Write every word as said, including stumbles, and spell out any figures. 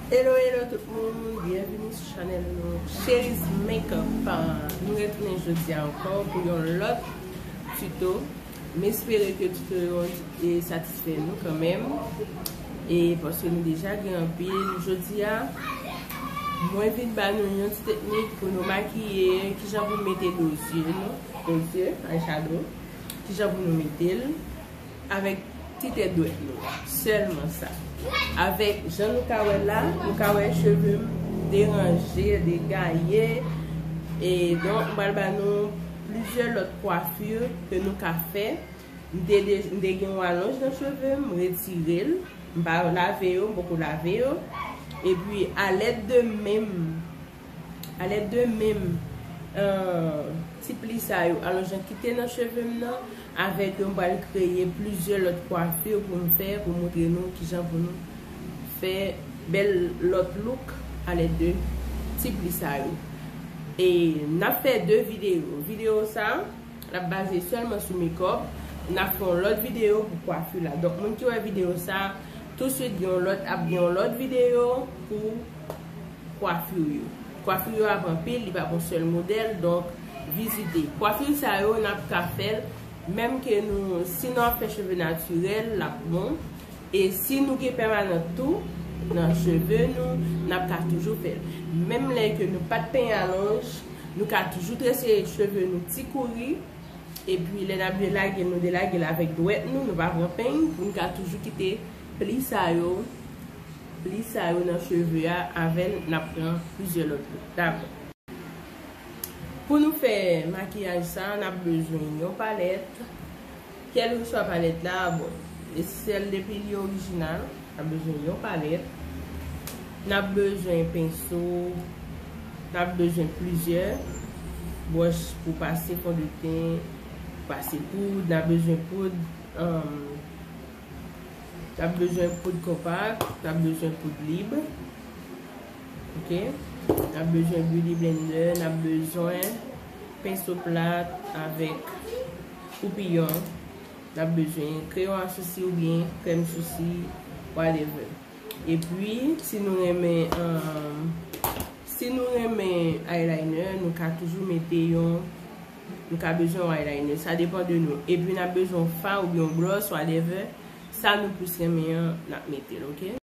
Hello, hello tout moun, byenvini sou chanèl nou, Cherie's Makeup. Nou retounen jodi a ankò pou yon lòt tuto. M espere ke tuto yo, e, satisfè nou kanmenm. E paske nou deja gen anpil. Jodi a, mwen vin ba nou yon ti teknik pou nou makiye, kijan pou nou mete do zye nou, do zye, eyeshadow, kijan pou nou mete l avèk ti tèt dwèt nou. Sèlman sa. Avèk jan nou ka wè la, nou ka wè cheve m deranje, degaye. E donk, m pral ba nou plizyè lòt kwafi ke nou ka fè. M te, de- m te gen yon alonj nan cheve m, m retire l. M pa lave yo, m poko lave yo. Epi, alèd de men m, alèd de men m, euh, ti pli sa yo, alonj lan ki te nan cheve m nan, avèk yo, m pral kreye plizyè lòt kwafi pou m fè, pou montre nou kijan pou nou fè bèl lòt look alèd de ti pli sa yo. E n ap fè de videyo. Videyo sa, l ap baze sèlman sou makeup. N ap fè yon lòt videyo pou kwafi la. Donk, moun ki wè videyo sa, tousuit gen yon lòt, ap gen yon lòt videyo pou kwafi yo. Kwafi yo ap anpil, li pa pou yon sèl modèl, donk vizite. Kwafi sa yo, n ap ka fè l, menm ke nou, si nou ap fè cheve natirèl, l ap bon. E si nou gen pèmanan tou nan cheve nou, n ap ka toujou fè l. Menm lè ke nou pa t penyen alonj, nou ka toujou trese cheve nou ti kouri. Epi lè n ap delage l, nou delage l avèk dwèt nou, nou pa pran peny, pou n ka toujou kite pli sa yo, pli sa yo nan cheve a, avè l, n ap pran plizyè lòt bout. Dakò. Pou nou fè makiyaj sa, n ap bezwen yon palèt. Kèlkeswa palèt la, bon, esansyèl depi li orijinal, n ap bezwen yon palèt. N ap bezwen penso, n ap bezwen plizyè bwòch pou pase fondeten, pase poud, n ap bezwen poud, um, n ap bezwen poud konpak, n ap bezwen poud lib. Ok? N ap bezwen beauty blender, n ap bezwen penso plat avèk koupiyon, n ap bezwen kreyon a sousi oubyen krèm sousi, whatever. Epi, si nou renmen, um, si nou renmen eyeliner, nou ka toujou mete yon, nou ka bezwen yon eyeliner. Sa depann de nou. Epi, n ap bezwen yon fard oubyen yon gloss, whatever. Sa nou plis renmen an, n ap mete l, ok?